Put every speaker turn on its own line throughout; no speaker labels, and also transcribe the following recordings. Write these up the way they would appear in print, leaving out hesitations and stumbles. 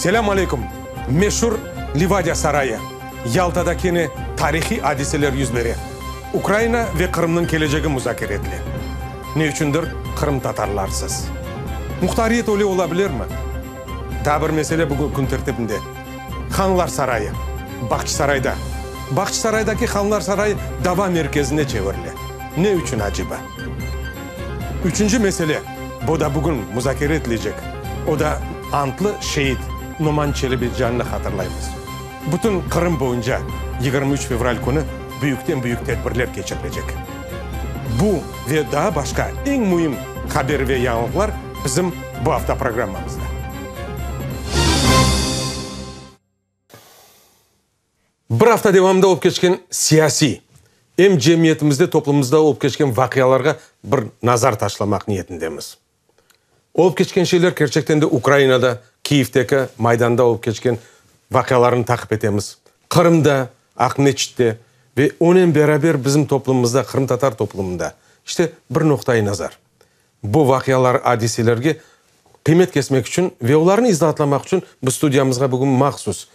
Selâm aleyküm! Meşur Livadiya sarayı, Yaltada kene tarihiy adiseler yüz bere. Ukraina ve Qırımnıñ kelecegi muzakere etile. Ne içündir qırımtatarlarsız. Muhtariyet öyle ola bilermi? Daa bir mesele bugün kün tertibinde, Hanlar sarayı, Bağçasarayda. Bağçasaraydaki Hanlar sarayı dava merkezine çevirile. Ne içün aceba? Üçünci mesele, bu da bugün muzakere etilecek, o da antlı şeit Noman Çelebicannı hatırlaymız. Bütün Qırım boyunca 23 fevral künü büyükten-büyük tedbirler keçirilecek. Bu ve daa başqa eñ müim haber ve yañılıqlar bizim bu afta programmamızda. Bir afta devamında olıp keçken siyasiy, em cemiyetimizde, toplumımızda olıp keçken vaqialarğa bir nazar taşlamaq niyetindemiz. Olıp keçken şeyler kerçekten de Ukrainada, Kiyevdeki Maydanda olıp keçken vaqialarnı taqip etemiz. Qırımda, Aqmeçitte ve onen beraber bizim toplumımızda, qırımtatar toplumında. İşte, bir noqtai nazar. Bu vaqialar, adiselerge qıymet kesmek içün ve olarnı izaatlamaq içün biz studiyamızğa bugün mahsus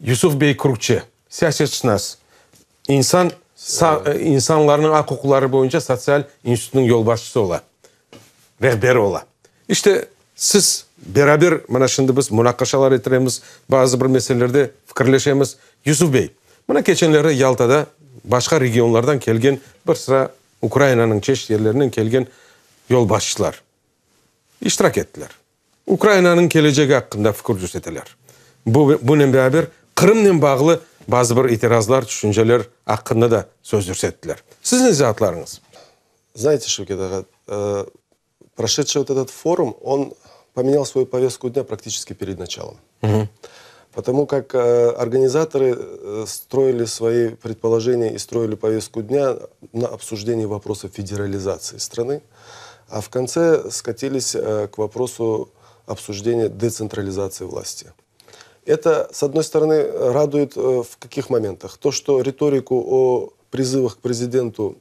Yusuf bey Kürkçi, siyasetşınas, insan insanlarnıñ aq-uquqları boyunca sotsial institutınıñ yolbaşçısı ola, rehberi ola. İşte, siz beraber mına şimdi biz munaqaşalar ettiremiz, bazı bir meselelerde fikirleşemiz. Yusuf bey, mına keçenlerde Yaltada başqa regionlardan kelgen bir sıra Ukrainanıñ çeşit yerlerinden kelgen yolbaşçılar iştirak ettiler. Ukrainanıñ kelecegi aqqında fikir yürseteler. Bu, bunen beraber, Qırımnen bağlı bazı bir itirazlar, tüşünceler aqqında da söz yürsettiler. Siziñ izaatlarıñız?
Знаете, Şevket ağa, прошедший вот этот форум, он поменял свою повестку дня практически перед началом. Потому как организаторы строили свои предположения и строили повестку дня на обсуждении вопроса федерализации страны, а в конце скатились к вопросу обсуждения децентрализации власти. Это, с одной стороны, радует в каких моментах? То, что риторику о призывах к президенту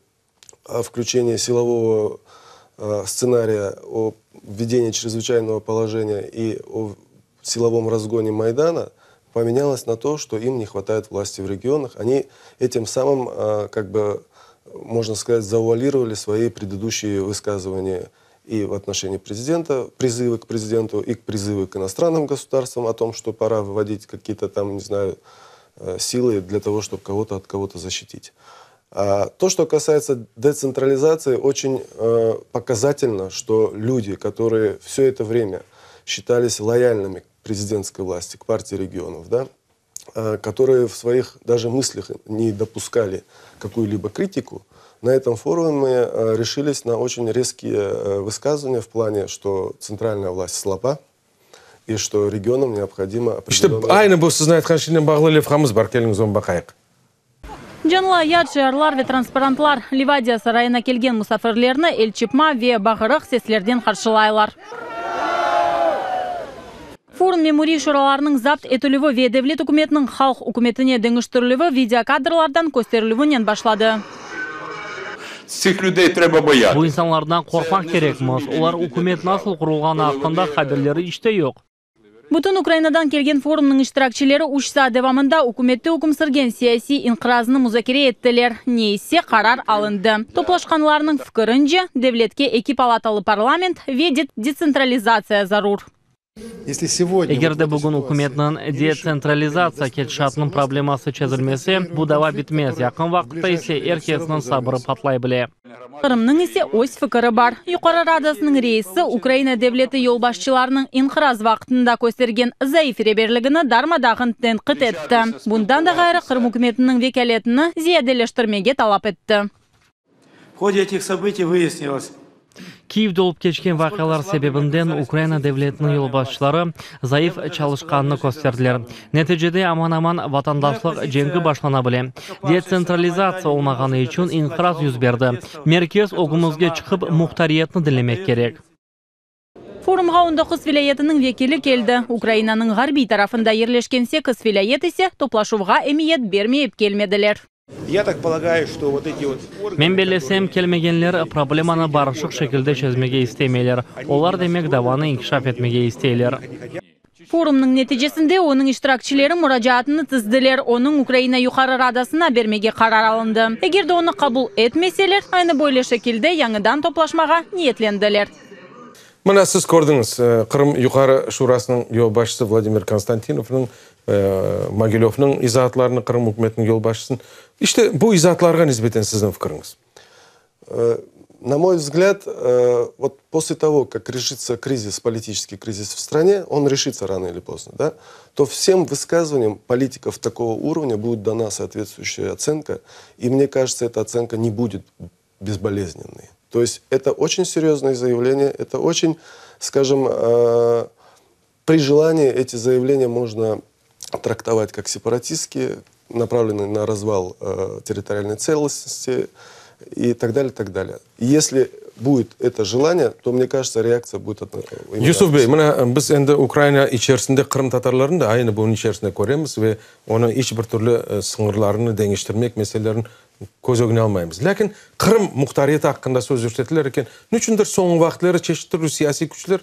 о включении силового сценария, о введении чрезвычайного положения и о силовом разгоне Майдана поменялось на то, что им не хватает власти в регионах. Они этим самым, как бы, можно сказать, завуалировали свои предыдущие высказывания и в отношении президента, призывы к президенту, и к призывы к иностранным государствам о том, что пора вводить какие-то там, не знаю, силы для того, чтобы кого-то от кого-то защитить. А то, что касается децентрализации, очень показательно, что люди, которые все это время считались лояльными к президентской власти, к партии регионов, да, которые в своих даже мыслях не допускали какую-либо критику, на этом форуме решились на очень резкие высказывания в плане, что центральная власть слаба и что регионам необходимо
İşte
определенная...
aynı bu siziñ aytqan şeynen bağlı levhamız bar, keliñiz onı baqayıq.
Canlı ayat, şiarlar ve transparantlar Livadiya sarayına kelgen musafirlerni elçırpma ve bağırıq seslerden qarşılaylar. Forum memuriy şuralarınıñ zapt etilüvi ve devlet ükümetiniñ halq ükümetine deñiştirilüvi videokadrlardan kösterilüvinen başladı.
Цих людей треба боятися.
Bu insanlardan qorqmaq kerekmiz. Olar ükümet nasıl qurulğanı aqqında haberleri iç te yoq.
Bütün Ukrainadan kelgen forumnıñ iştirakçileri üç saat devamında ükümette üküm sürgen siyasiy inqiraznı muzakere ettiler. Ne ise qarar alındı. Toplaşqanlarnıñ fikirince, devletke eki palatalı parlament ve detsentralizatsiya zarur.
Eger de bugün ükümetniñ detsentralizatsiya ketişatınıñ probleması çezilmese, bu dava bitmez, yaqın vaqıtta ise er kesniñ sabırı patlay bile.
Qırımnıñ ise öz fikiri bar. Yuqarı Radasınıñ reisi Ukraina devleti yolbaşçılarınıñ inqiraz vaqtında köstergen zayıf reberligini darma-dağın tenqit etti. Bundan da ğayrı, Qırım ükümetiniñ vekâletini ziyadeleştirmege talap etti.
В ходе этих событий выяснилось,
Kiyevde olıp keçken vaqialar sebebinden Ukraina devletiniñ yolbaşçıları zayıf çalışqanını kösterdiler. Neticede aman-aman vatandaşlıq cenki başlana bile. Detsentralizatsiya olmağanı içün inqiraz yüz berdi. Merkez ögümizge çıqıp muhtariyetni diñlemek kerek.
Forumğa 19 vilâyetiniñ vekili keldi. Ukrainanıñ ğarbiy tarafında yerleşken 8 vilâyet ise toplaşuvğa emiyet bermeyip kelmediler.
Я так полагаю, что вот эти вот органы,
Men bellesem, kelmegenler problemanı barışıq şekilde çezmege istemeyler. Olar, demek, davanı inkişaf etmege isteyler.
Forumnıñ neticesinde onıñ iştirakçileri muracaatını tizdiler, onıñ Ukraina Yuqarı Radasına bermege qarar alındı. Eger de onı qabul etmeseler, aynı böyle şekilde yañıdan toplaşmağa niyetlendiler.
Mına siz kördiñiz, Qırım Yuqarı Şurasınıñ yolbaşçısı Vladimir Konstantinovnıñ, Mogilövnıñ izaatlarını, Qırım ükümetiniñ yolbaşçısınıñ. İşte, bu izaatlarğa nisbeten siziñ fikiriñiz?
На мой взгляд, вот после того, как решится кризис, политический кризис в стране, он решится рано или поздно, да, то всем высказываниям политиков такого уровня будет дана соответствующая оценка, и мне кажется, эта оценка не будет безболезненной. То есть это очень серьезное заявление, это очень, скажем, при желании эти заявления можно трактовать как сепаратистские, направленные на развал территориальной целостности и так далее, так далее. Если будет это желание, то, мне кажется, реакция будет...
Yusuf bey, mına biz endi Ukraina içerisinde qırımtatarlarnı da aynı bunıñ içerisinde köremiz ve onı iç bir türlü sıñırlarını deñiştirmek meselelerini köz ögüne almaymız. Lâkin Qırım muhtariyeti aqqında söz yürsetilir eken, niçündir soñu vaqıtları çeşit türlü siyasiy küçler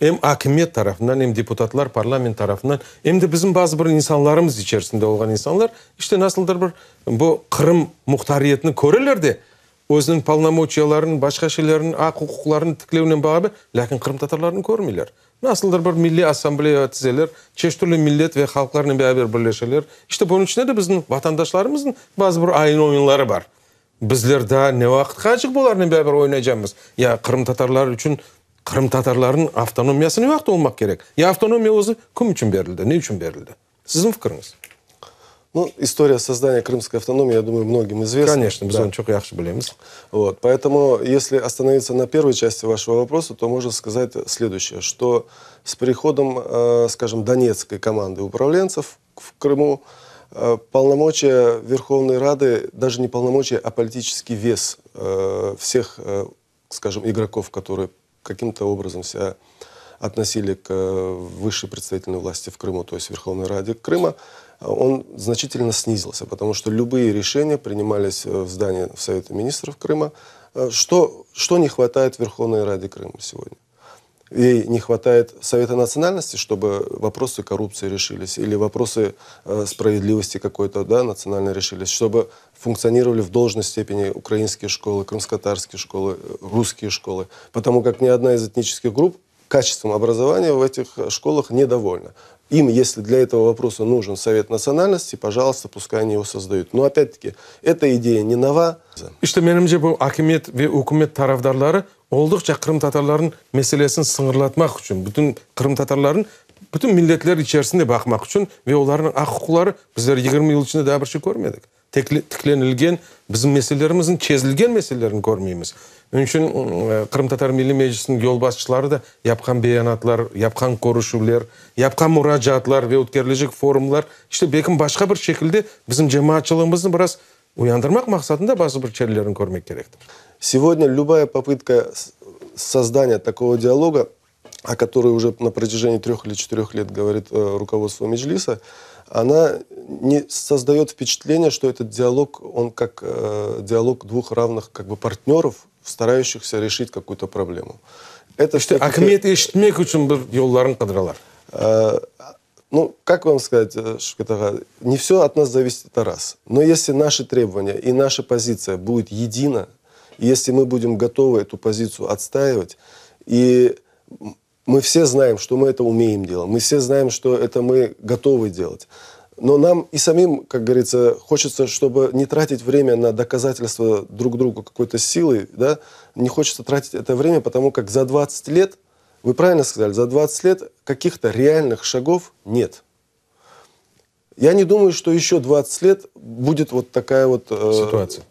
em akimiyet tarafından, em deputatlar, parlament tarafından, em de bizim bazı bir insanlarımız içerisinde olğan insanlar, işte nasıldır bir bu Qırım muhtariyetini köreler de, özüniñ polnomoçiyalarını, başqa şeylerini, aq-uquqlarını tiklevnen bağlı, lâkin qırımtatarlarnı körmeyler. Nasıldır bir milliy assambleya tizeler, çeşit türlü millet ve halqlarnen beraber birleşeler. İşte bunıñ içinde de bizim vatandaşlarımıznıñ bazı bir ayın-oyunları bar. Bizler daa ne vaqıtqacıq bularnen beraber oynaycamız? Ya qırımtatarlar içün qırımtatarlarnıñ avtonomiyası ne vaqıt olmaq kerek? Ya avtonomiya özü kim içün berildi, ne içün berildi? Siziñ fikiriñiz?
Ну, история создания Крымской автономии, я думаю, многим известна.
Конечно, biz onı çoq yahşı bilemiz.
Вот, поэтому, если остановиться на первой части вашего вопроса, то можно сказать следующее, что с приходом, скажем, донецкой команды управленцев в Крыму, полномочия Верховной Рады, даже не полномочия, а политический вес всех, скажем, игроков, которые каким-то образом себя относили к высшей представительной власти в Крыму, то есть Верховной Раде Крыма, он значительно снизился, потому что любые решения принимались в здании Совета Министров Крыма. Что не хватает Верховной Раде Крыма сегодня? Ей не хватает Совета национальности, чтобы вопросы коррупции решились, или вопросы справедливости какой-то, да, национальной решились, чтобы функционировали в должной степени украинские школы, крымско-татарские школы, русские школы. Потому как ни одна из этнических групп качеством образования в этих школах недовольна. Им, если для этого вопроса нужен Совет национальности, пожалуйста, пускай они его создают. Но опять-таки, эта идея не нова.
İşte menimce bu akimiyet ve ükümet tarafdarları olduqça qırımtatarlarnıñ meselesini sıñırlatmaq içün, bütün qırımtatarlarnıñ bütün milletler içerisinde baqmaq içün ve olarnıñ aq-uquqları bizler 20 yıl içinde daa bir şey körmedik. Tiklenilgen bizim meselelerimizniñ çezilgen meselelerini körmeymiz. Onıñ içün Qırımtatar Milliy Meclisiniñ yolbaşçıları da yapqan beyanatlar, yapqan körüşüvler, yapqan muracaatlar ve ötkerilecek forumlar, işte belkim başqa bir şekilde bizim cemaatçılığımıznı biraz uyandırmaq maqsadında bazı bir çarelerini körmek kerektir.
Сегодня любая попытка создания такого диалога, о которой уже на протяжении 3 или 4 лет говорит руководство Меджлиса, она не создает впечатление, что этот диалог, он как диалог двух равных как бы партнеров, старающихся решить какую-то проблему.
Это işte akimiyet eşitmek içün bir yolların qıdıralar.
Ну, как вам сказать, Şevket ağa, не все от нас зависит, это раз. Но если наши требования и наша позиция будет едина, если мы будем готовы эту позицию отстаивать, и мы все знаем, что мы это умеем делать, мы все знаем, что это мы готовы делать. Но нам и самим, как говорится, хочется, чтобы не тратить время на доказательство друг другу какой-то силы, да, не хочется тратить это время, потому как за 20 лет, вы правильно сказали, за 20 лет каких-то реальных шагов нет. Я не думаю, что еще 20 лет будет вот такая вот
ситуация.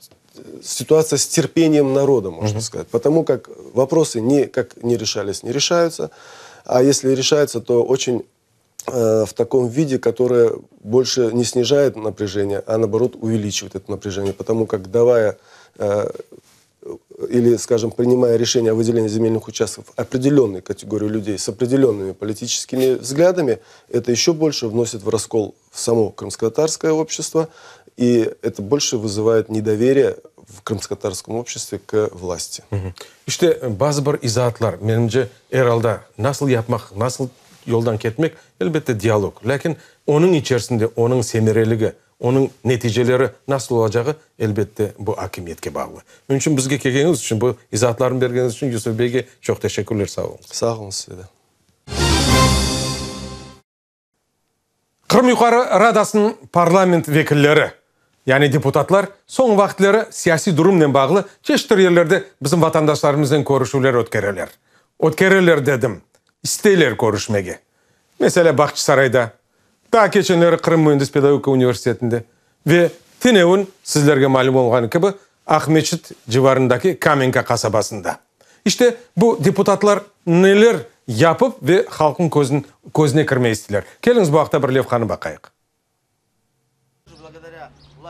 Ситуация с терпением народа, можно сказать. Потому как вопросы не, как не решались, не решаются. А если решаются, то очень в таком виде, которое больше не снижает напряжение, а наоборот увеличивает это напряжение. Потому как давая или, скажем, принимая решение о выделении земельных участков определенной категории людей с определенными политическими взглядами, это еще больше вносит в раскол в само крымско-татарское общество, и это больше вызывает недоверие в крымско-татарском обществе к власти.
İşte bazı bir izaatlar, menimce, er alda nasıl yapmaq, nasıl yoldan ketmek, elbette, dialog. Lâkin onıñ içerisinde onıñ semereligi, onıñ neticeleri nasıl olacağı, elbette, bu akimiyetke bağlı. Onıñ içün bizge kelgeniñiz içün, bu izaatlarnı bergeniñiz içün Yusuf beyge çoq teşekkürler, sağ oluñız.
Sağ oluñız size de.
Qırım Yuqarı Radasınıñ parlament vekilleri, yani deputatlar soñ vaqıtları siyasiy durumnen bağlı çeşit yerlerde bizim vatandaşlarımıznen körüşüvler ötkereler. Ötkereler dedim, isteyler körüşmege. Meselâ, Bağçasarayda, daa keçenleri Qırım müendis-pedagogika universitetinde ve tünevin, sizlerge malüm olğanı kibi, Aqmeçit civarındaki Kamenka qasabasında. İşte, bu deputatlar neler yapıp ve halqnıñ közüne kirmey isteyler. Keliñiz, bu aqta bir levhanı baqayıq.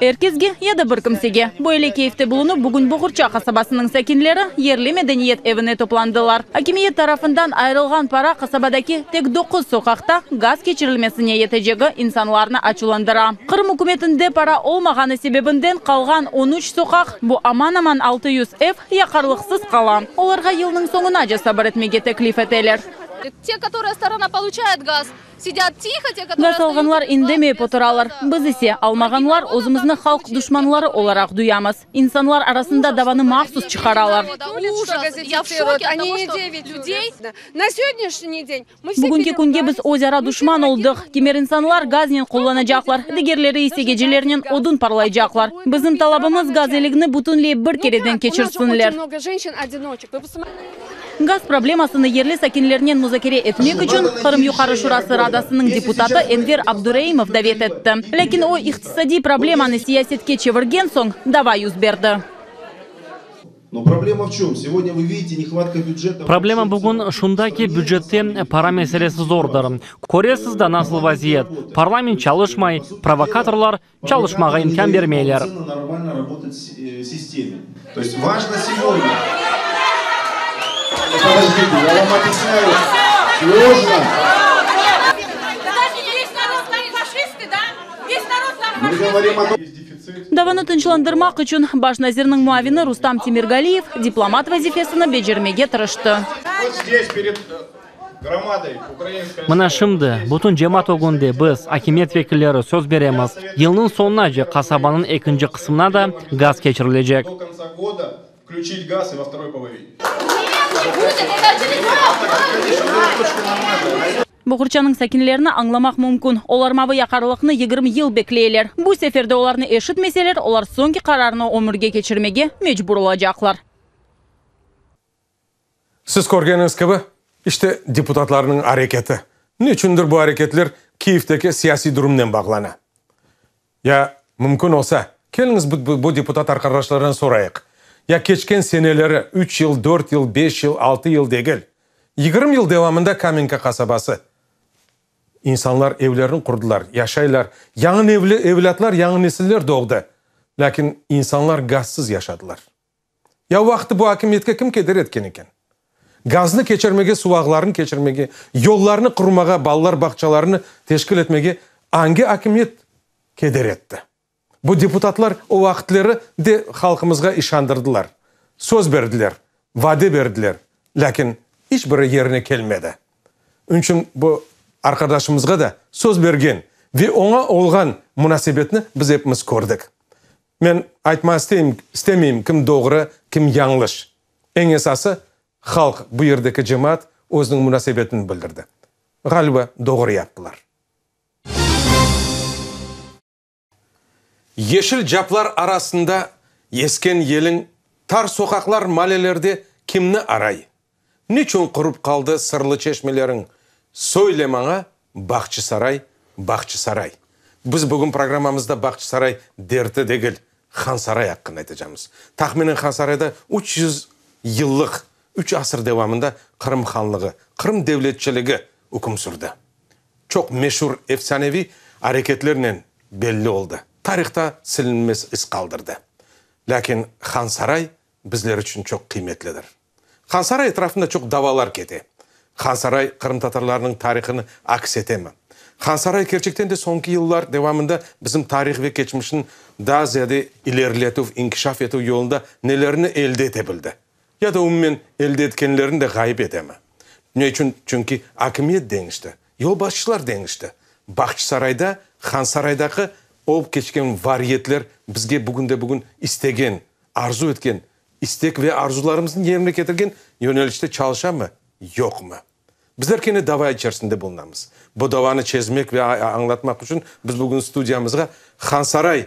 Er kesge ya da bir kimsege. Böyle keyfte bulunıp, bugün Boğurça qasabasınıñ sakinleri yerli medeniyet evine toplandılar. Akimiyet tarafından ayırılğan para qasabadaki tek doquz soqaqta gaz keçirilmesine yetecegi insanlarnı açuvlandıra. Qırım ükümetinde para olmağanı sebebinden qalğan on üç soqaq, bu aman-aman 600 ev, yaqarlıqsız qala. Olarğa yılnıñ soñunace sabır etmege teklif eteler. Gaz alğanlar indemeyip oturalar, biz ise, almağanlar, özümizni halq duşmanları olaraq duyamız. İnsanlar arasında davanı mahsus çıqaralar. Bugünki künge biz öz ara duşman oldıq. Kimer insanlar gaznen qullanacaqlar, digerleri ise gecelernen odun parlaycaqlar. Bizim talabımız, gaz eligini bütünley bir kereden keçirsinler. Gaz problemasını yerli sakinlernen muzakere etmek içün Qırım Yuqarı Şurası Radasınıñ deputatı Enver Abdureimov davet etti. Lâkin o, iqtisadiy problemanı siyasetke çevirgen soñ, dava yüz berdi.
Problema bugün şunda ki, bücette para meselesi zordır. Köresiz da, nasıl vaziyet, parlament çalışmay, provokatorlar çalışmağa imkân bermeyler.
Davanı tınçlandırmaq içün baş nazirniñ muavini Rustam Temirgaliyev diplomat vazifesini becermege tırıştı.
Mına şimdi, bütün cemaat ögünde biz, akimiyet vekilleri, söz beremiz, yılnıñ soñunace qasabanıñ ekinci qısmına da gaz keçirilecek.
Boğurçanıñ sakinlerini añlamaq mümkün. Olar mavı yaqarlıqnı 20 yıl bekleyler. Bu sefer de olarnı eşitmeseler, olar soñki qararnı ömürge keçirmege mecbur olacaqlar.
Siz körgeniñiz kibi, işte deputatlarnıñ areketi. Neçündir bu areketler Kiyevdeki siyasiy durumnen bağlana. Ya, mümkün olsa, keliñiz bu deputat arqadaşlardan sorayıq, ya keçken seneleri, üç yıl, dört yıl, beş yıl, altı yıl degil, 20 yıl devamında Kamenka qasabası, insanlar evlerini qurdılar, yaşaylar, yañı evlâtlar, yañı nesiller doğdı, lâkin insanlar gazsız yaşadılar. Ya o vaqıt bu akimiyetke kim keder etken eken? Gaznı keçirmege, suv ağlarını keçirmege, yollarnı qurmağa, balalar bağçalarını teşkil etmege angi akimiyet keder etti? Bu deputatlar o vaqıtları de halqımızğa işandırdılar, söz berdiler, vade berdiler, lâkin iç biri yerine kelmedi. Onıñ içün bu arqadaşımızğa da söz bergen ve oña olğan munasebetni biz epimiz kördik. Men aytmağa isteyim, istemeyim, kim doğru, kim yañlış. Eñ esası, halq, bu yerdeki cemaat özüniñ munasebetini bildirdi. Ğaliba, doğru yaptılar. Yeşil caplar arasında esken yeliñ tar soqaqlar, malelerde kimni aray? Niçün qurup qaldı sırlı çeşmeleriñ? Söyle maña, Bahçisaray, Bahçisaray. Biz bugün programmamızda Bahçisaray derti degil, Hansaray aqqında aytacamız. Tahminen Hansarayda 300 yıllıq, üç asır devamında Qırım hanlığı, Qırım devletçiligi üküm sürdi. Çoq meşur efsaneviy areketlernen belli oldı, tarihta silinmez iz qaldırdı. Lâkin Hansaray bizler içün çoq qıymetlidir. Hansaray etrafında çoq davalar kete. Hansaray qırımtatarlarnıñ tarihını aks etemi? Hansaray kerçekten de soñki yıllar devamında bizim tarih ve keçmişni daa ziyade ileriletüv, inkişaf etüv yolunda nelerni elde ete bildi? Ya da umumen elde etkenlerini de ğayıp etemi? Ne içün? Çünki akimiyet deñişti. Yolbaşçılar deñişti. Bağçasarayda, Hansaraydaki olıp keçken variyetler bizge bugünde-bugün istegen, arzu etken istek ve arzularımıznı yerine ketirgen yönelişte çalışamı, yoqmı? Bizler kene dava içerisinde bulunamız. Bu davanı çezmek ve añlatmaq içün biz bugün studiyamızğa Hansaray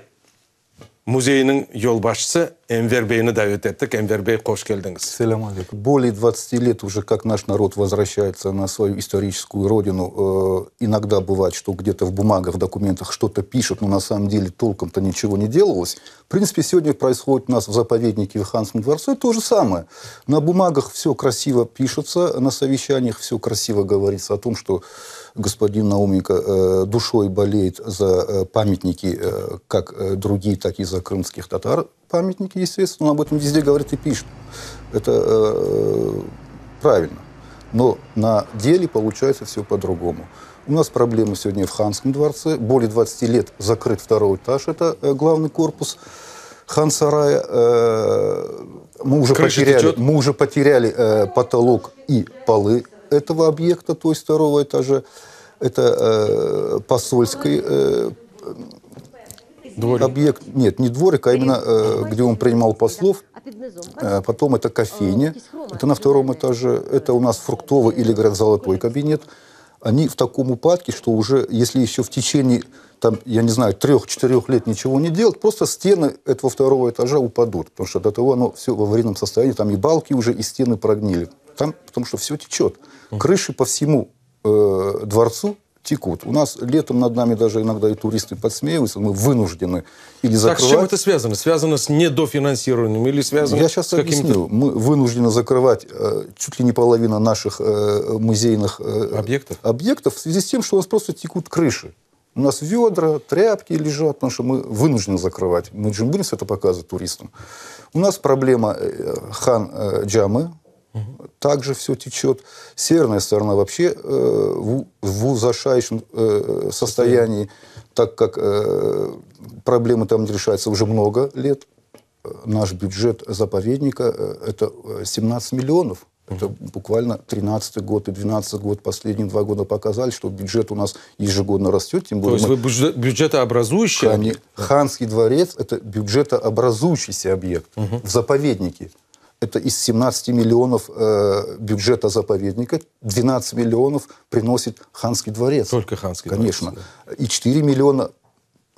Müzeyiniñ yolbaşçısı Enver beyni davet ettik. Enver bey, hoş keldiñiz.
Selâm aleyküm. Более 20 лет уже, как наш народ возвращается на свою историческую родину, иногда бывает, что где-то в бумагах, в документах что-то пишут, но на самом деле толком-то ничего не делалось. В принципе, сегодня происходит у нас в заповеднике в Ханском дворце то же самое. На бумагах все красиво пишется, на совещаниях все красиво говорится о том, что господин Науменко душой болеет за памятники, как другие, так и за крымских татар памятники, естественно, он об этом везде говорит и пишет. Это правильно. Но на деле получается все по-другому. У нас проблемы сегодня в Ханском дворце. Более 20 лет закрыт второй этаж, это главный корпус Хан-сарая. Мы уже
Крыша
потеряли,
течет?
мы уже потеряли потолок и полы этого объекта, то есть второго этажа. Это посольский
Дворик.
объект. Нет, не дворик, а именно где он принимал послов. Потом это кофейня, это на втором этаже. Это у нас фруктовый или, говорят, золотой кабинет. Они в таком упадке, что уже, если еще в течение, там, я не знаю, трех-четырех лет ничего не делать, просто стены этого второго этажа упадут. Потому что до того оно все в аварийном состоянии, там и балки уже, и стены прогнили. Там, потому что все течет. Крыши по всему дворцу текут. У нас летом над нами даже иногда и туристы подсмеиваются, мы вынуждены или
Так, с чем
закрывать.
это связано? Связано с недофинансированием или связано
Я сейчас
с какими-то...
объясню. Мы вынуждены закрывать чуть ли не половину наших музейных
Объектов?
объектов в связи с тем, что у нас просто текут крыши. У нас ведра, тряпки лежат, потому что мы вынуждены закрывать. Мы же не будем это показывать туристам. У нас проблема хан Джамы, также все течет. Северная сторона вообще в ужасающем состоянии, так как проблемы там не решаются уже много лет. Наш бюджет заповедника это 17 миллионов. Это буквально 13 год и 12 год, последние два года показали, что бюджет у нас ежегодно растет. Тем
То
более
есть
мы
вы бюджет, бюджетообразующий?
Хани- Ханский дворец – это бюджетообразующийся объект в заповеднике. Это из 17 миллионов бюджета заповедника 12 миллионов приносит Ханский дворец.
Только Ханский
Конечно.
дворец,
И 4 миллиона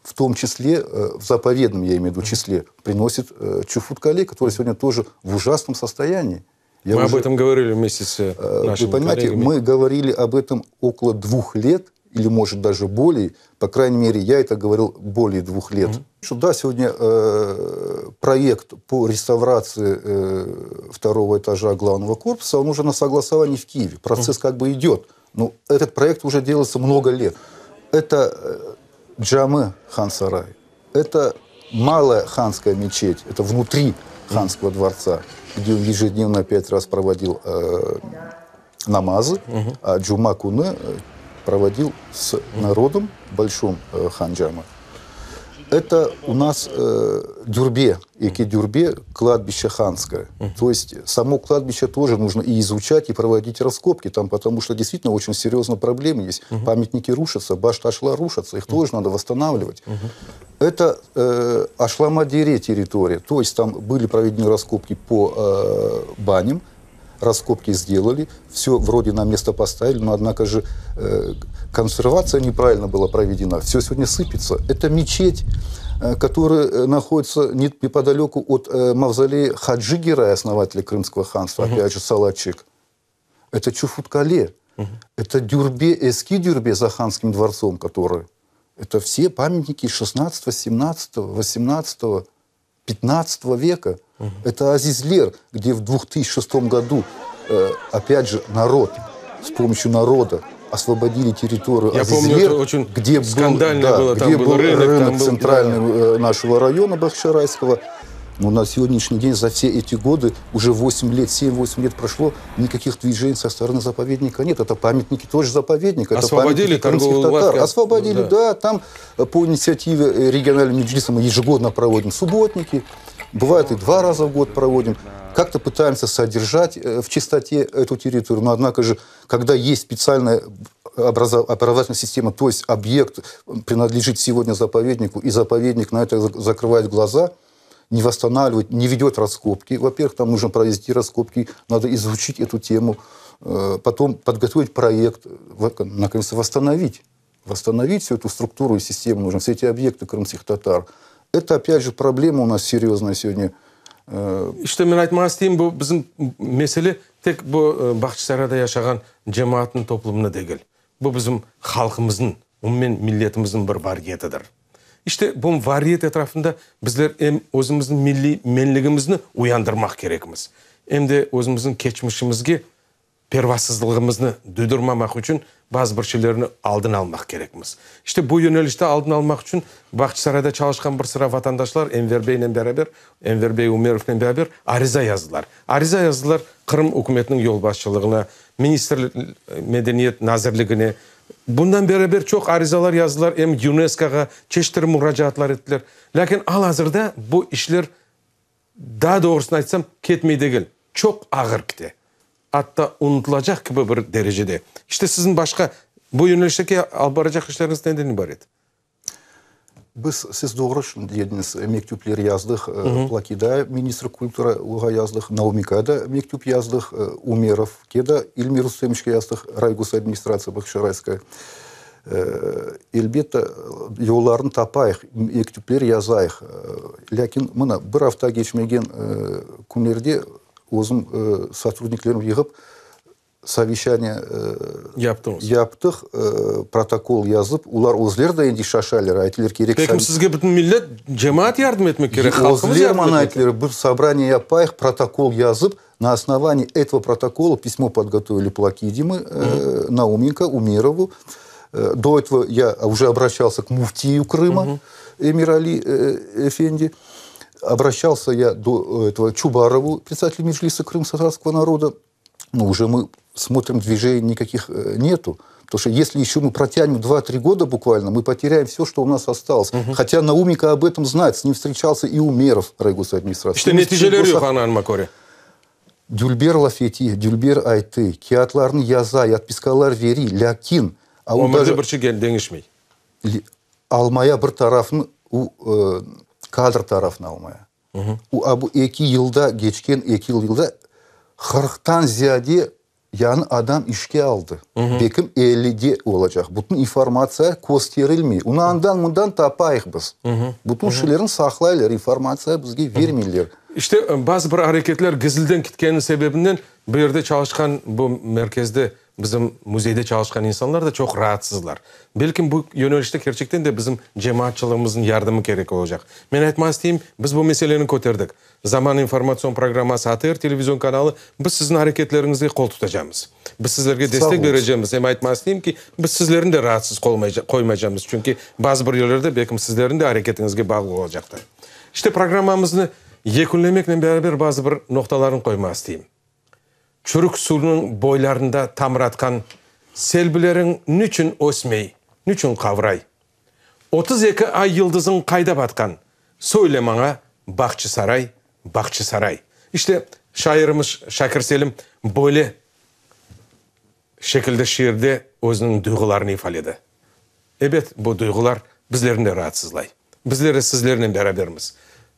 в том числе, в заповедном, я имею в виду, числе, приносит Чуфут-Кале, который сегодня тоже в ужасном состоянии. Я
Мы
уже-
об этом говорили вместе с нашими
Вы понимаете,
коллегами.
мы говорили об этом около двух лет, или, может, даже более. По крайней мере, я это говорил более двух лет. Что да, сегодня проект по реставрации второго этажа главного корпуса, он уже на согласовании в Киеве. Процесс как бы идет. Но этот проект уже делается много лет. Это Джаме Хан-Сарай. Это малая ханская мечеть. Это внутри ханского дворца, где он ежедневно пять раз проводил намазы, а Джума Куны проводил с народом в большом Ханджама. Это у нас Дюрбе, Эки Дюрбе, кладбище ханское. То есть само кладбище тоже нужно и изучать, и проводить раскопки там, потому что действительно очень серьезные проблемы есть. Памятники рушатся, баш-ташлар рушатся, их тоже надо восстанавливать. Это Ашлама-Дере территория, то есть там были проведены раскопки по баням, раскопки сделали, все вроде на место поставили, но однако же консервация неправильно была проведена, все сегодня сыпется. Это мечеть, которая находится неподалеку от мавзолея Хаджи Герая, основателя Крымского ханства, опять же Салачик. Это Чуфут-Кале, это Дюрбе, Эски Дюрбе за ханским дворцом, который. Это все памятники 16, 17, 18, 15 века. Это Азизлер, где в 2006 году, опять же, народ, с помощью народа освободили территорию
Я помню,
Азизлер,
это очень
где был,
скандально
да,
было. Там
где
был
был
рынок,
рынок,
там был-
центральный нашего района Бахчисарайского. Но на сегодняшний день за все эти годы, уже 8 лет, 7-8 лет прошло, никаких движений со стороны заповедника нет. Это памятники тоже заповедника. Это
Освободили
памятники крымских
торговые
татар.
лавки от-
Освободили,
да.
да. Там по инициативе регионального меджлиса мы ежегодно проводим субботники. Бывает и два раза в год проводим. Как-то пытаемся содержать в чистоте эту территорию. Но однако же, когда есть специальная образовательная система, то есть объект принадлежит сегодня заповеднику, и заповедник на это закрывает глаза, не восстанавливает, не ведет раскопки. Во-первых, там нужно провести раскопки, надо изучить эту тему, э, потом подготовить проект, наконец-то восстановить. Восстановить всю эту структуру и систему нужно, все эти объекты крымских татар. Это, опять же, проблема у нас серьезная сегодня. Э,
İşte men aytmaq isteyim, bu bizim mesele tek bu e, Bağçasarayda yaşağan cemaatnıñ toplumına degil. Bu bizim halqımıznıñ, umumen milletimizniñ bir variyetidir. İşte bu variyet etrafında bizler em özümizniñ milliy menligimizni uyandırmaq kerekmiz, em de özümizniñ keçmişimizge pervasızlığımıznı duydurmamaq içün bazı bir şeylerni aldın almaq kerekmiz. İşte bu yönelişte aldın almaq içün Bağçasarayda çalışqan bir sıra vatandaşlar Enver beynen beraber, Enver bey Umerovnen beraber ariza yazdılar. Ariza yazdılar Qırım ükümetiniñ yolbaşçılığına, ministr medeniyet nazirligine. Bundan beraber çoq arizalar yazdılar em YUNESKOğa, çeşit muracaatlar ettiler. Lâkin al-azırda bu işler, daa doğrusını aytsam, ketmey degil, çoq ağır kete. Atta unutılacaq kibi bir derecede. İşte siziñ başqa bu yönelişteki alıp baracaq işleriñiz neden ibaret?
Biz, siz doğru dediñiz, mektüpler yazdıq, Plakida, ministr kultura, oğa yazdıq, Naumika da mektüp yazdıq, Umerovke da, İlmi Rustemoviçke yazdıq, raygosadministratsiya Bağçasarayskaya. Elbette, yollarını tapayıq, mektüpler yazayıq. Lâkin mına bir afta keçmegen künlerde özüm sotrudniklerimni yığıp, soveşçaniye
Yaptıñız.
yaptıq, protokol yazıp, olar özleri de endi şaşalar, ayttılar, kerek.
Belkim sizge bütün millet, cemaat yardım etmek kerek, halqımız
Özleri
yardım
maña
etmek
ayttılar, bir sobrание yapayıq, protokol yazıp, на основании этого протокола письмо подготовили Плакиде мы, Науменко, Умерову. До этого я уже обращался к муфтию Крыма, Эмир-Али Эфенди. Обращался я до этого Чубарову, председателю Меджлиса крымско-татарского народа. Но уже мы смотрим, движений никаких нету. Потому что если еще мы протянем 2-3 года буквально, мы потеряем все, что у нас осталось. Хотя Науменко об этом знает, с ним встречался и Умеров, райгосадминистрации.
İşte neticeleri yoq añladığıma köre.
Dülber laf ete, dülber ayttı, kâğıtlarnı yaza, otpiskalar bere, lâkin...
Ömürde bir şey deñişmey.
Almaya bir tarafını, o kadr tarafını almaya. O, bu 2 yılda, keçken 2 yılda 40-tan ziyade yañı adam işke aldı. Belkim 50-de olacaq. Bütün informatsiya kösterilmey. Onı andan mından tapayıq biz. Bütün şeylerni saqlaylar, informatsiya bizge bermeyler.
İşte bazı bir areketler gizliden ketkeni sebebinden bu yerde çalışqan, bu merkezde, bizim müzeyde çalışqan insanlar da çoq raatsızlar. Belkim bu yönelişte kerçekten de bizim cemaatçılığımıznıñ yardımı kerek olacaq. Men aytmaq isteyim, biz bu meseleni köterdik. Zaman informatsion programması, ATR televizion kanalı, biz siziñ areketleriñizge qol tutacamız. Biz sizlerge destek berecemiz. Em aytmaq isteyim ki, biz sizlerni de raatsız qoymaycamız. Çünki bazı bir yerlerde belkim sizlerniñ de areketiñizge bağlı olacaqtır. İşte programmamıznı yekünlemeknen beraber bazı bir noqtalarnı qoymaq isteyim. Çürük suvnıñ boylarında tamır atqan selbileriñ niçün ösmey, niçün qavray? 32 ay yıldızıñ qayda batqan? Söyle maña, Bahçisaray, Bahçisaray. İşte, şairimiz Şakir Selim böyle şekilde şiirde özüniñ duyğularını ifaledi. Ebet, bu duyğular bizlerni de raatsızlay. Bizler de sizlernen berabermiz.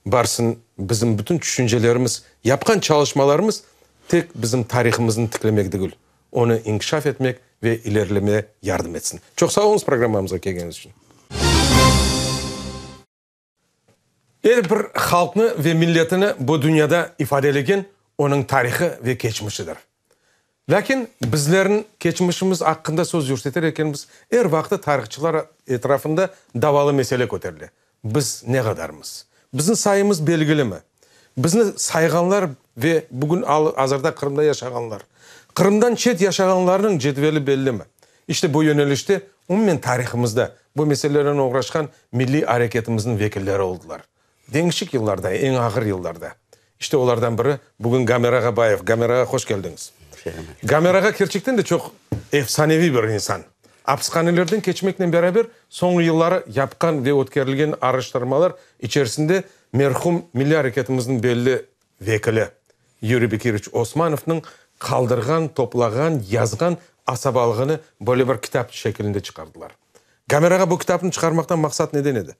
Barsın, bizim bütün tüşüncelerimiz, yapqan çalışmalarımız tek bizim tarihımıznı tiklemek degil, onı inkişaf etmek ve ilerilemege yardım etsin. Çoq sağ oluñız programmamızğa kelgeniñiz içün. Er bir halqnı ve milletini bu dünyada ifadelegen onıñ tarihı ve keçmişidir. Lâkin bizlerniñ keçmişimiz aqqında söz yürseter ekenmiz, er vaqıt tarihçılar etrafında davalı mesele köterile, biz ne qadarmız? Bizim sayımız belgilimi? Bizni sayğanlar ve bugün al-azırda Qırımda yaşağanlar, Qırımdan çet yaşağanlarnıñ cedveli bellimi? İşte bu yönelişte, umumen tarihımızda bu meselelernen oğraşqan milliy areketimizniñ vekilleri oldılar. Deñişik yıllarda, eñ ağır yıllarda. İşte olardan biri bugün Gamer ağa Bayev. Gamer ağa, hoş keldiñiz. Gamer ağa kerçekten de çoq efsaneviy bir insan. Apishanelerden keçmeknen beraber soñu yılları yapqan ve ötkerilgen araştırmalar içerisinde merhum milliy areketimizniñ belli vekili Yuriy Bekiroviç Osmanovnıñ qaldırğan, toplağan, yazğan. asabalığını böyle bir kitap şekilinde çıqardılar. Gamer ağa, bu kitapnı çıqarmaqtan maqsat neden edi?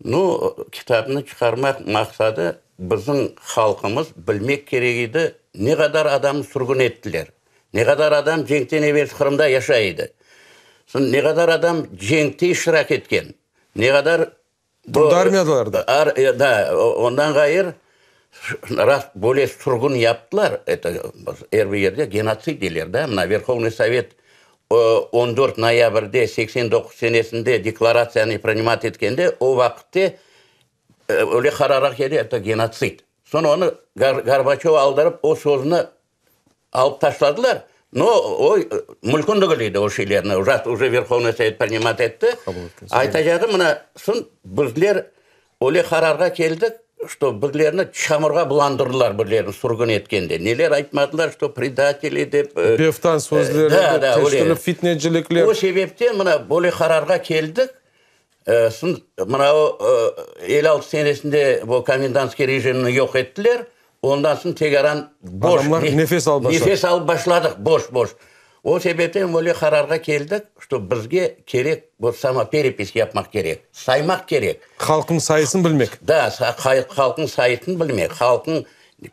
Nu, kitapnı çıqarmaq maqsadı, bizim halqımız bilmek kerek edi, ne qadar adamnı sürgün ettiler, ne qadar adam cenkten evel Qırımda yaşay edi, soñ ne qadar adam cenkte iştirak etken, ne qadar
Turdı armiyadalarda.
Da, ondan ğayır, rast böyle sürgün yaptılar, eto, er bir yerde genotsid deyler, da, mına Verhovnıy Sovet 14 noyabrde 89 senesinde deklaratsiyanı prinimat etkende, o vaqıtte öyle qararğa keldi, eto genotsid. Soñ onı Gorbaçöv aldırıp, o sözni Alıp taşladılar, no, o mülkün degil edi o şeylerni, rast uje Verhovnıy Sovet prinimat etti. Aytacağım, mına, soñ bizler öyle qararğa keldik, çto bizlerni çamurğa bulandırdılar bizlerni sürgün etkende. Neler aytmadılar, çto predateli dep.
Beftan sözleri dep, çeşit fitnecilikler.
O sebepten mına böyle qararğa keldik, soñ mına o 56 senesinde bu komendantskiy rejimni yoq ettiler, Ondan soñ tegaran boş,
Adamlar nefes alıp başladı.
Nefes alıp başladıq, boş-boş. O sebepten böyle qararğa keldik, şto bizge kerek bu samoperepis yapmaq kerek, saymaq kerek.
Halqnıñ sayısını bilmek.
Da, halqnıñ sayısını bilmek, halqnıñ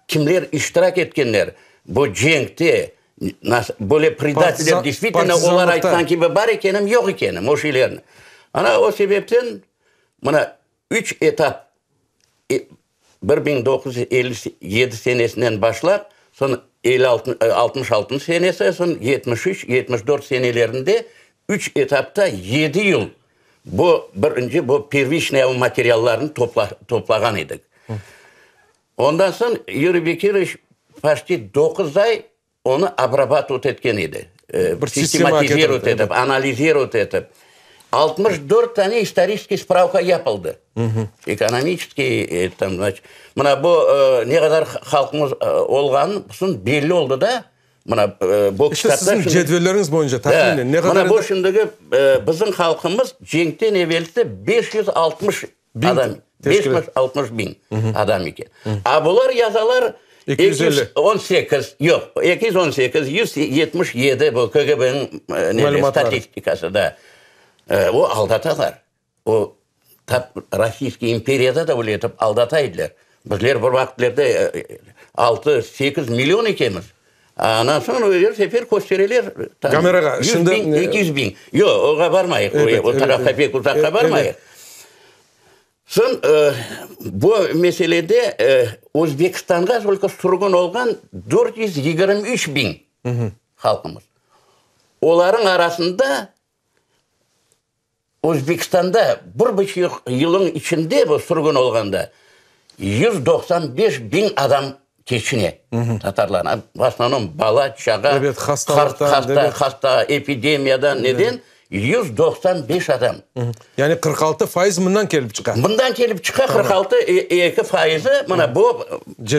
kimler iştirak etkenler bu cenkte, böyle predateller deystvitelno olar aytqan kibi bar ekenimi, yoq ekenimi, o şeylerni. Ana o sebepten mına üç etap 1957 senesinden başlap, soñ 66 senesi, soñ 73, 74 senelerinde üç etapta yedi yıl bu birinci bu perviçnaya materiallarnı toplağan edik. Ondan soñ Yuriy Bekiroviç paçti doquz ay Onı obrabatovat etken edi, sistematizirovat etip, analizirovat etip. 64 tane istoriçeskiy spravka yapıldı. Ekonomiçeskiy, tam, znaçit, mına bu ne qadar halqımız olğanı soñ belli oldı da, mına bu
kitapta. İşte siziñ cedvelleriñiz boyunca tahminen ne qadar
edi? Mına bu şimdiki bizim halqımız cenkten evelsi 560 adam, 560 biñ adam eken. A bular yazalar 218, yoq, 218, 177 bu KGBniñ statistikası da. O aldatalar. O tap Rossiyskiy imperiyada da öyle etip aldata ediler. Bizler bir vaqıtlerde 6, 8 million ekenmiz. Ondan soñ er sefer köstereler.
Gamer ağa, şimdi...
100 biñ, 200 biñ. Yoq, oğa barmayıq, o tarafqa pek uzaqqa barmayıq. Soñ bu meselede Özbekistanğa tolko sürgün olğan 423 biñ halqımız. Olarıñ arasında Özbekistanda bir buçuq yılın içinde bu sürgün olğanda 195 biñ adam keçine, tatarlar, v osnovnom bala, çağa,
Evet, hastalıqtan,
hasta, hasta, epidemiyadan, neden 195 adam.
Yani 46% mından kelip çıqa.
Mından kelip çıqa 46, eki faizi mına bu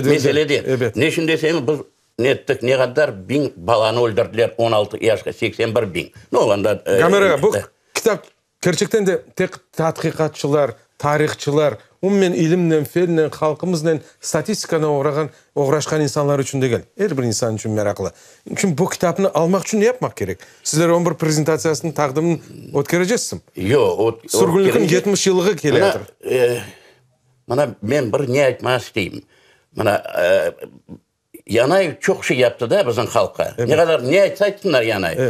meselede. Ne içün deseñiz, biz Ne ettik, ne qadar biñ balanı öldürdiler, 16 yaşqa, 81 biñ. No, anda...
Gamer ağa, bu kitap kerçekten de tek tadqiqatçılar, tarihçılar, umumen ilimnen, fennen, halqımıznen, statistikanen oğrağan, oğraşqan insanlar içün degil, er bir insan içün meraqlı. Çünki bu kitapnı almaq içün ne yapmaq kerek? Sizler onıñ bir prezentatsiyasını, taqdimini ötkereceksizmi?
Yoq,
Sürgünlikniñ 70 yıllığı keleyatır.
Mına, men bir ne aytmağa isteyim. Mına, Yanayev çoq şey yaptı da bizim halqqa. Ne qadar ne aytsa aytsınlar Yanayev.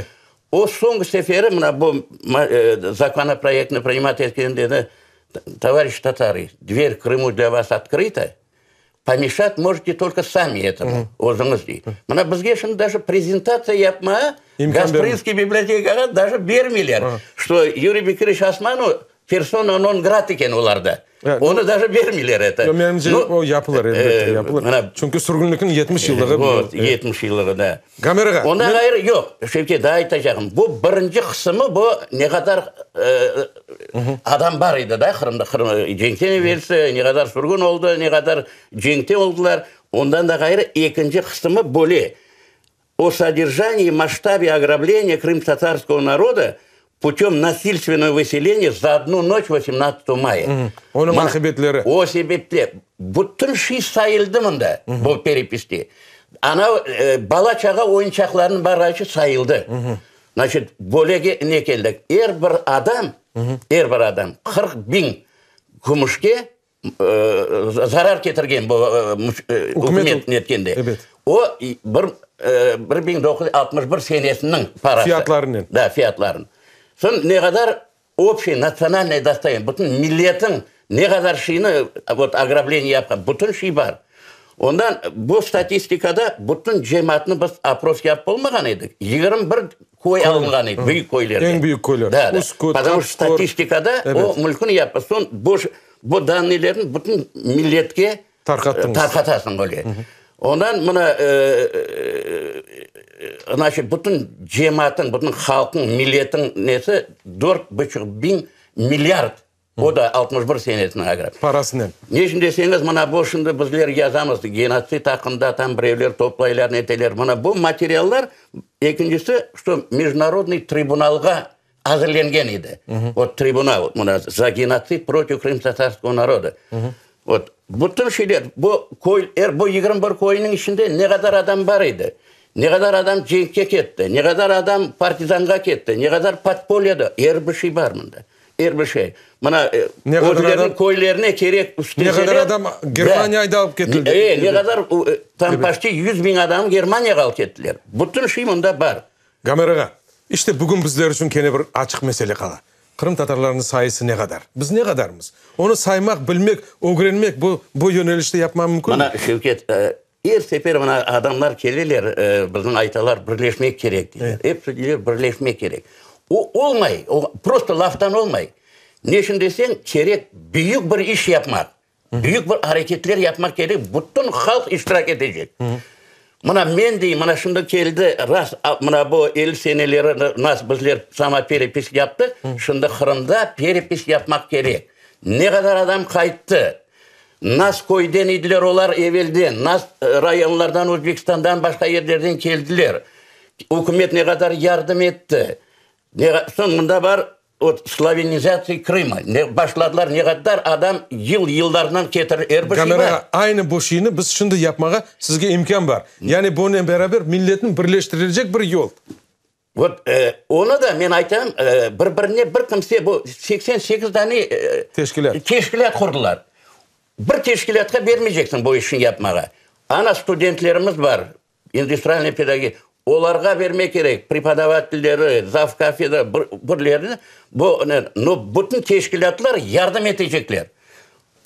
O soñki seferi mına bu zakonoproyektni prinimat etkende dedi, Tovarişi tatarı, dver Krımu dlâ vas otkrıta, pomeşat možete tolko sami etomu, özüñiz dey. Mına bizge şimdi daje prezentatsiya yapmağa Gasprinskiy bibliotekağa daje bermeyler, şto Yuriy Bekiroviç Osmanov Persona non grata eken olarda. Onı daje bermeyler eto.
Yoq, menimce, o yapılır, elbette, yapılır. Çünki sürgünlikniñ 70 yıllığı.
Vot, 70 yıllığı, da.
Gamer ağa.
Ondan ğayrı, yoq, Şevket, daa aytacağım. Bu birinci qısımı, bu ne qadar adam bar edi, da, Qırımda, Qırım cenkten evelsi, ne qadar sürgün oldı, ne qadar cenkte oldılar. Ondan da ğayrı, ekinci qısımı böyle. O sodержании masştabe ogrableniya krımtatarskogo naroda putем nasilstvennogo vyseleniya za odnu noç vosemnadtsatogo maya.
Onıñ aqibetleri.
O sebepte bütün şey sayıldı mında, bu perepiste. Ana bala-çağa oyunçaqlarınıñ barayışı sayıldı. Znaçit, bölege ne keldik? Er bir adam, er bir adam 40 biñ kümüşke zarar ketirgen bu ükümet netkende. O bir 1961 senesiniñ parası.
Fiyatlarınen.
Da, fiyatların. Soñ ne qadar общий национальное достояние, bütün milletiñ ne qadar şeyni vot ograblение yapqan, bütün şey bar. Ondan bu statistikada bütün cemaatnı biz opros yapıp olmağan edik. 21 köy alınğan edi, büyük köylerde.
Eñ büyük köyler.
Da, da. Потому что statistikada o mülkün yapı. Soñ bu, bu dannıylarnı bütün milletke
Tarqattıñız.
Tarqatasıñ öyle. Ondan mına, значит, bütün cemaatın, bütün halqıñ, milletiñ nesi 4,5 biñ milliard. O da 61 senesine köre.
Parasınen.
Ne içün deseñiz, mına bu şimdi bizler yazamız genotsid aqqında, tam birevler toplaylar, neteler. Mına bu materiallar, ekincisi, что международный tribunalğa azırlanğan edi. Вот tribunal, mına за геноцид против крымско-татарского народа. Вот bütün şeyler, bu köy, er bu 21 köyniñ içinde ne qadar adam bar edi. Ne qadar adam cenkke ketti, ne qadar adam partizanğa ketti, ne qadar podpolyada, er bir şey bar mında. Er bir şey. Mına
Ne qadar
özleriniñ
adam-
köylerine kerek
Ne qadar adam Germaniya alıp ketildi.
E, ne qadar tam почти 100 biñ adam Germaniyağa alıp kettiler. Bütün şey mında bar.
Gamer ağa, işte bugün bizler içün kene bir açıq mesele qala. Qırım tatarlarınıñ sayısı ne qadar? Biz ne qadarmız? Onı saymaq, bilmek, ögrenmek bu, bu yönelişte yapmaq mümkün.
Mına Şevket, er sefer mına adamlar keleler, bizim aytalar birleşmek kerek deyler. Episi deyler birleşmek kerek. O olmay, o просто laftan olmay. Ne içün deseñ, kerek büyük bir iş yapmaq. Büyük bir areketler yapmaq kerek, bütün halq iştirak etecek. Mına men deyim, mına şimdi keldi, ras, mına bu 50 seneleri nas bizler samoperepis yaptıq, şimdi Qırımda perepis yapmaq kerek. Ne qadar adam qayttı, nas köyden ediler olar evelden, nas rayonlardan, Özbekistandan, başqa yerlerden keldiler. Ükümet ne qadar yardım etti. Soñ mında bar вот славянизация Крыма. Ne başladılar, ne qadar adam yıl yıllardan ketirir, er bir şey
Gamer
bar.
ağa, aynı bu şeyni biz şimdi yapmağa sizge imkân bar. Yani bunen beraber milletni birleştirilecek bir yol.
Вот onı da men aytam, bir-birine bir kimse bu 88 tane
Teşkilât.
Teşkilât qurdılar. Bir teşkilâtqa bermeyceksin bu işni yapmağa. Ana studentlerimiz bar, industriальный pedagog, olarğa bermek kerek, prepodavatelleri, zav kafedra, birlerini, bu, но bütün teşkilâtlar yardım etecekler.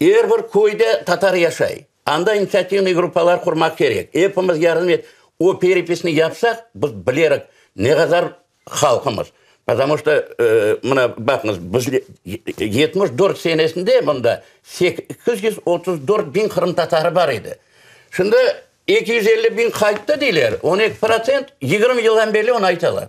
Er bir köyde tatar yaşay. Anda инициативный gruppalar qurmaq kerek. Epimiz yardım et. O perepisni yapsaq, biz bilerik ne qadar halqımız. Потому что, mına baqıñız, biz 74 senesinde bunda 834 biñ Qırım tatarı bar edi. Şimdi 250 biñ qayttı deyler, 12%, 20 yıldan beri onı aytalar.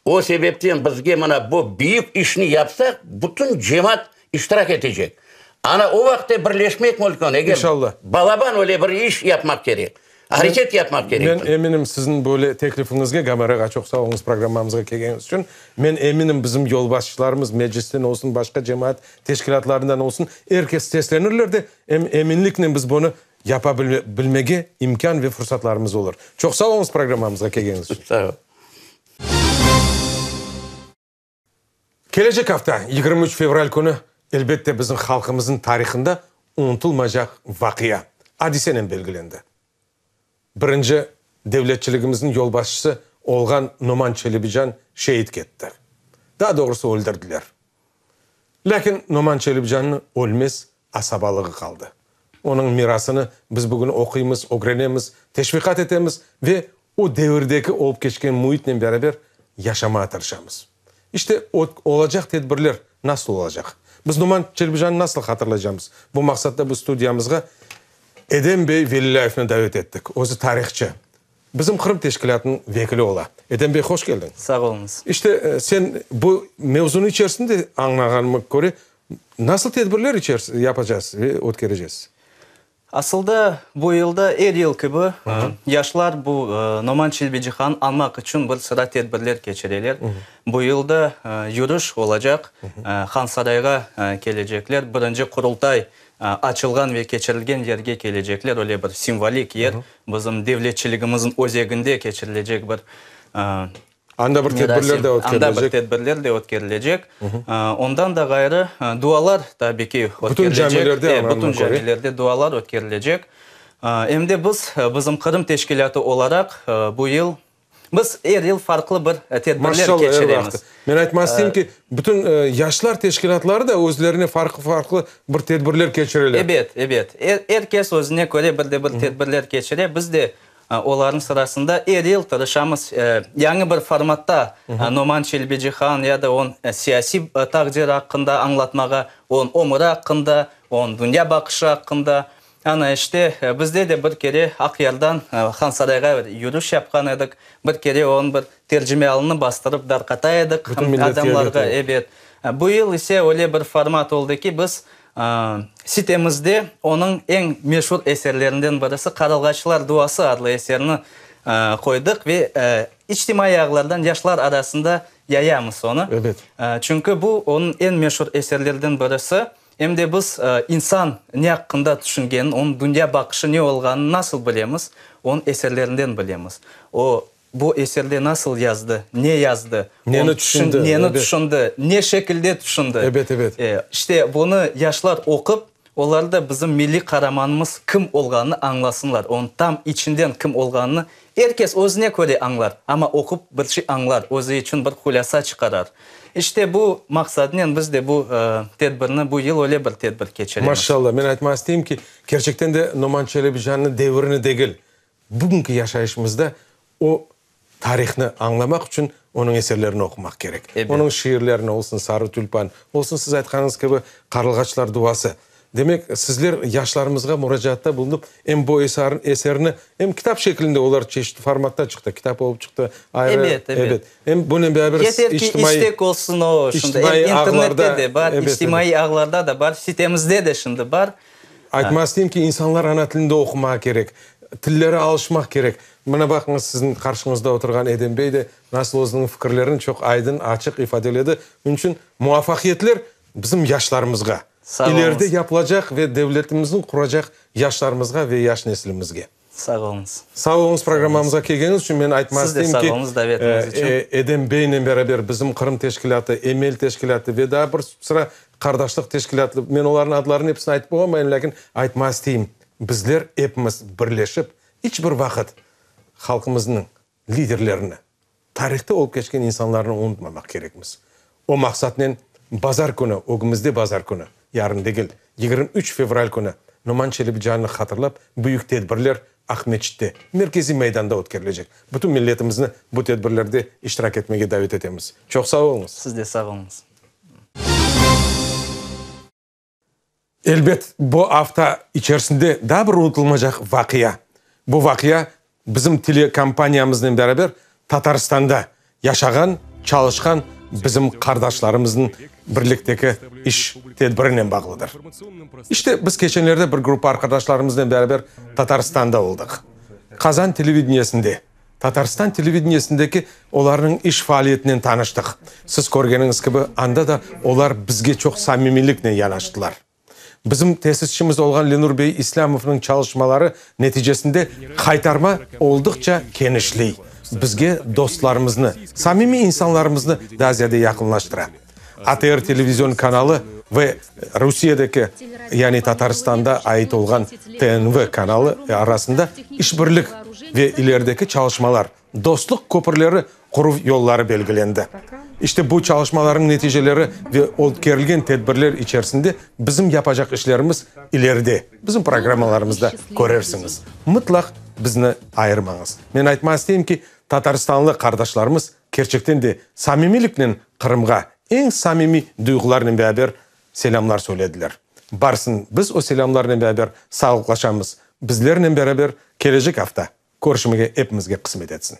O sebepten bizge mına bu büyük işni yapsaq, bütün cemaat iştirak etecek. Ana o vaqıtta birleşmek mümkün. Eger
İnşallah.
Balaban öyle bir iş yapmaq kerek. Areket yapmaq kerek.
Men eminim siziñ böyle teklifiñizge, Gamer ağa, çoq sağ oluñız programmamızğa kelgeniñiz içün. Men eminim bizim yolbaşçılarımız meclisten olsun, başqa cemaat teşkilâtlarından olsun, er kes seslenirler de, em eminliknen biz bunı yapa bilmege imkân ve fursatlarımız olur. Çoq sağ oluñız programmamızğa kelgeniñiz içün.
Sağ ol.
Kelecek afta, 23 fevral künü, elbette bizim halqımıznıñ tarihında unutılmaycaq vaqia, adisenen belgilendi. Birinci devletçiligimizniñ yolbaşçısı olğan Noman Çelebicihan şeit ketti. Daa doğrusı öldürdiler. Lâkin Noman Çelebicihannıñ ölmez asabalığı qaldı. Onıñ mirasını biz bugün oquymız, ögrenemiz, teşviqat etemiz ve o devirdeki olıp keçken müitnen beraber yaşamağa tırışamız. İşte, olacaq tedbirler nasıl olacaq? Biz Noman Çelebicihannı nasıl hatırlaycamız? Bu maqsatta biz studiyamızğa Edem bey Velilâyevni davet ettik. Özü tarihçı. Bizim Qırım teşkilâtınıñ vekili ola. Edem bey, hoş keldiñ.
Sağ oluñız.
İşte, sen bu mevzunıñ içerisinde añlağanıma köre, nasıl tedbirler yapacağız ve ötkereceğiz?
Asılda, bu yılda er yıl kibi yaşlar bu Noman Çelebicihan'ı añmaq içün bir sıra tedbirler keçireler. Bu yıl da yürüş olacaq, Hansarayğa kelecekler, birinci Qurultay açılğan ve keçirilgen yerge kelecekler, öyle bir simvolik yer, bizim devletçiligimizniñ özeginde keçirilecek bir
Anda bir tedbirler de ötkerilecek.
Anda bir tedbirler de ötkerilecek. Ondan da ğayrı, dualar tabi ki
ötkerilecek. Bütün camilerde,
Bütün camilerde dualar ötkerilecek. Em de biz, bizim Qırım teşkilâtı olaraq, bu yıl, biz er yıl farqlı bir tedbirler keçiremiz.
Men aytmaq isteyim ki, bütün yaşlar teşkilâtları da özlerine farqlı-farqlı bir tedbirler keçireler.
Ebet, ebet. Er kes özüne köre bir de bir tedbirler keçire. Biz de Olarnıñ sırasında er yıl tırışamız yañı bir formatta Noman Çelebicihan ya da onıñ siyasiy taqdiri aqqında añlatmağa, onıñ ömüri aqqında, onıñ dünya baqışı aqqında. Ana, işte, bizde de bir kere Aqyardan Hansarayğa bir yürüş yapqan edik, bir kere onıñ bir tercimealını bastırıp darqata edik adamlarğa, ebet. Bu yıl ise öyle bir format oldı ki, biz Sitemizde onıñ eñ meşur eserlerinden birisi Qarılğaçlar duası adlı eserini qoydıq ve içtimaiy ağlardan yaşlar arasında yayamız onı.
Ebet.
Çünki bu onıñ eñ meşur eserlerden birisi. Em de biz insan ne aqqında tüşüngenini, onıñ dünya baqışı ne olğanını nasıl bilemiz? Onıñ eserlerinden bilemiz. O, Bu eserde nasıl yazdı, ne yazdı,
Neni tüşündi,
neni tüşündi, ne şekilde tüşündi.
Ebet, ebet.
İşte, bunı yaşlar oqup, olar da bizim milliy qaramanımız kim olğanını añlasınlar, onıñ tam içinden kim olğanını er kes özüne köre añlar, amma oqup bir şey añlar, özü içün bir hulâsa çıqarar. İşte, bu maqsadnen biz de bu tedbirni, bu yıl öyle bir tedbir keçiremiz.
Maşallah, men aytmaq isteyim ki, kerçekten de Noman Çelebicannıñ devirini degil, Bugünki yaşayışımızda o tarihnı añlamaq içün onıñ eserlerini oqumaq kerek. Onıñ şiirlerini, olsun Sarı tülpan, olsun siz aytqanıñız kibi Qarılğaçlar duası. Demek, sizler yaşlarımızğa muracaatta bulunıp, em bu eserni, em kitap şeklinde, olar çeşit formatta çıqtı, kitap olıp çıqtı, ayrı,
Ebet, ebet.
Em bunen beraber
Yeter ki, istek olsun o, şimdi em internette de bar, içtimaiy ağlarda da bar, sitemizde de şimdi bar.
Aytmaq isteyim ki, insanlar ana tilinde oqumağa kerek, tillere alışmaq kerek. Mına baqıñız, siziñ qarşıñızda oturğan Edem bey de nasıl özüniñ fikirlerini çoq aydın, açıq ifadeledi. Onıñ içün muvafaqiyetler bizim yaşlarımızğa, ileride yapılacaq ve devletimizniñ quracaq yaşlarımızğa ve yaş neslimizge.
Sağ oluñız.
Sağ oluñız programmamızğa kelgeniñiz içün. Men aytmaq isteyim ki, Edem beynen beraber bizim Qırım teşkilâtı, Emel teşkilâtı ve daa bir sıra qardaşlıq teşkilâtı, men olarnıñ adlarını episini aytıp olamayım, lâkin aytmaq isteyim, bizler epimiz birleşip, iç bir vaqıt halqımıznıñ liderlerini, tarihte olıp keçken insanlarnı unutmamaq kerekmiz. O maqsatnen bazar künü, ögümizde bazar künü, yarın degil, 23 fevral künü Noman Çelebicannı hatırlap büyük tedbirler Aqmeçitte, merkeziy meydanda ötkerilecek. Bütün milletimizni bu tedbirlerde iştirak etmege davet etemiz. Çoq sağ oluñız.
Siz de sağ oluñız.
Elbet, bu afta içerisinde daa bir unutılmacaq vaqia. Bu vaqia bizim telekompaniyamıznen beraber Tatarstanda yaşağan, çalışqan bizim qardaşlarımıznıñ birlikteki iş tedbirinen bağlıdır. İşte, biz keçenlerde bir gruppa arqadaşlarımıznen beraber Tatarstanda oldıq. Qazan televideniyesinde. Tatarstan televideniyesindeki olarnıñ iş faaliyetinen tanıştıq. Siz körgeniñiz kibi, anda da olar bizge çoq samimiyliknen yanaştılar. Bizim tesisçimiz olğan Lenur bey İslâmovnıñ çalışmaları neticesinde Haytarma olduqça kenişley, bizge dostlarımıznı, samimiy insanlarımıznı daa ziyade yaqınlaştıra. ATR televizion kanalı ve Rusiyedeki, yani Tatarstanda ait olğan TNV kanalı arasında işbirlik ve ilerideki çalışmalar, dostluq köpürleri quruv yolları belgilendi. İşte bu çalışmalarnıñ neticeleri ve ötkerilgen tedbirler içerisinde bizim yapacaq işlerimiz ileride, bizim programmalarımızda körersiñiz. Mıtlaq bizni ayırmañız. Men aytmaq isteyim ki, tatarstanlı qardaşlarımız Kerçekten de, samimiyliknen Qırımğa eñ samimiy duyğularnen beraber selâmlar söylediler. Barsın, biz o selâmlarnen beraber sağlıqlaşamız. Bizlernen beraber kelecek afta körüşmege epimizge qısmet etsin.